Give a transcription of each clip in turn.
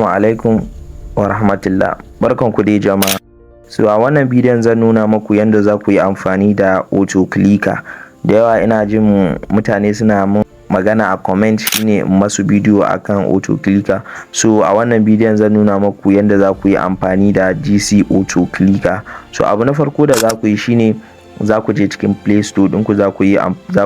Assalamu alaikum wa rahmatullah. Barkanku dai, jama'a. So a wannan bidiyon zan nuna muku yadda za ku yi amfani da auto clicker. Da yawa ina jin mutane suna mun magana a comment shine in masu bidiyo akan auto clicker. So a wannan bidiyon zan nuna muku yadda za ku yi amfani da GC auto clicker. So abu na farko da za ku yi shine za ku je cikin Play Store ɗinku, za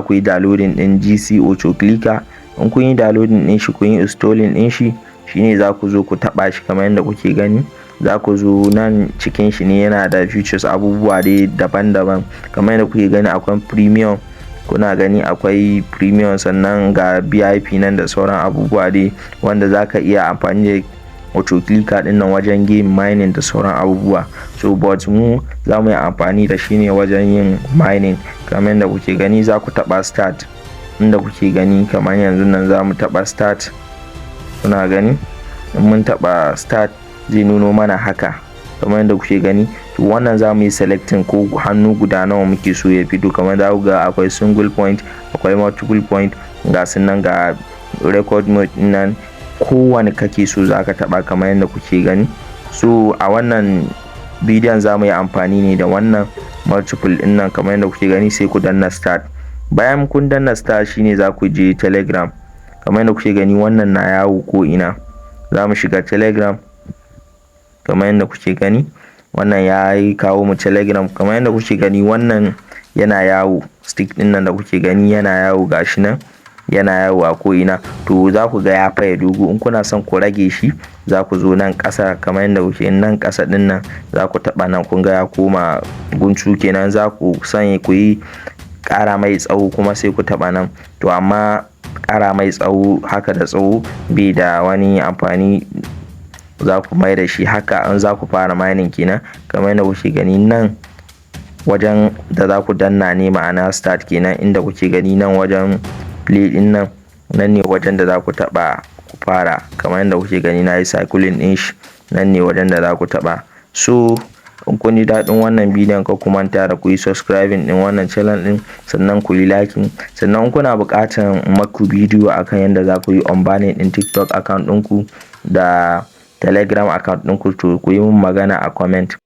ku yi downloading ɗin GC auto clicker. In kun yi downloading ɗin shi, kun yi installing ɗin shi, shine za ku zo ku taɓa shi kamar yadda kuke gani. Za ku zo nan cikin shi ne, yana da features, abubuwa dai daban-daban. Kamar yadda kuke gani, akwai premium, kuna gani akwai premium, sannan ga VIP nan da sauran abubuwa dai wanda za ka iya amfani da auto clicker din nan wajen game, mining da sauran abubuwa. So but mu za mu yi amfani da shi ne wajen yin mining. Kamar yadda kuke gani, za ku taɓa start inda kuke gani. Kamar yanzu nan za mu taɓa start, kuna gani. In mun taɓa start, zai nuno mana haka kamar yadda kuke gani. To wannan za mu yi selecting ko hannu guda nawa muke so ya fito. Kamar za ku ga akwai single point, akwai multiple point, ga su nan, ga record mode nan. Kowane kake so za ka taɓa kamar yadda kuke gani. So a wannan bidiyon za mu yi amfani ne da wannan multiple ɗin nan kamar yadda kuke gani. Sai ku danna start. Bayan kun danna start, shine za ku je Telegram. Kamar yadda kuke gani, wannan na yawo ko ina. Za mu shiga Telegram kamar yadda kuke gani. Wannan ya yi kawo mu Telegram. Kamar yadda kuke gani, wannan yana yawo, stick din nan da kuke gani yana yawo, gashi nan yana yawo a ko'ina. To za ku ga ya faye dogo. In kuna son ku rage shi, za ku zo nan ƙasa kamar yadda kuke nan ƙasa ɗin nan, za ku taɓa nan. Kun ga ya koma guntu kenan. Za ku sanya ku yi ƙara mai tsawo kuma, sai ku taɓa nan. To amma ƙara mai tsawo haka da tsawo bai da wani amfani. Za ku mai da shi haka in za ku fara mining kenan. Kamar yadda kuke gani, nan wajen da za ku danna ne, ma'ana start kenan. Inda kuke gani nan wajen play din nan, nan ne wajen da za ku taɓa ku fara. Kamar yadda kuke gani, na yi circling ɗin shi, nan ne wajen da za ku taɓa. So in kun ji daɗin wannan bidiyon, kar ku manta da ku yi subscribing ɗin wannan channel ɗin, sannan ku yi liking. Sannan kuna buƙatar maku bidiyo akan yadda za ku yi unbanning ɗin TikTok account ɗinku da Telegram account ɗinku, to ku yi min magana a comment.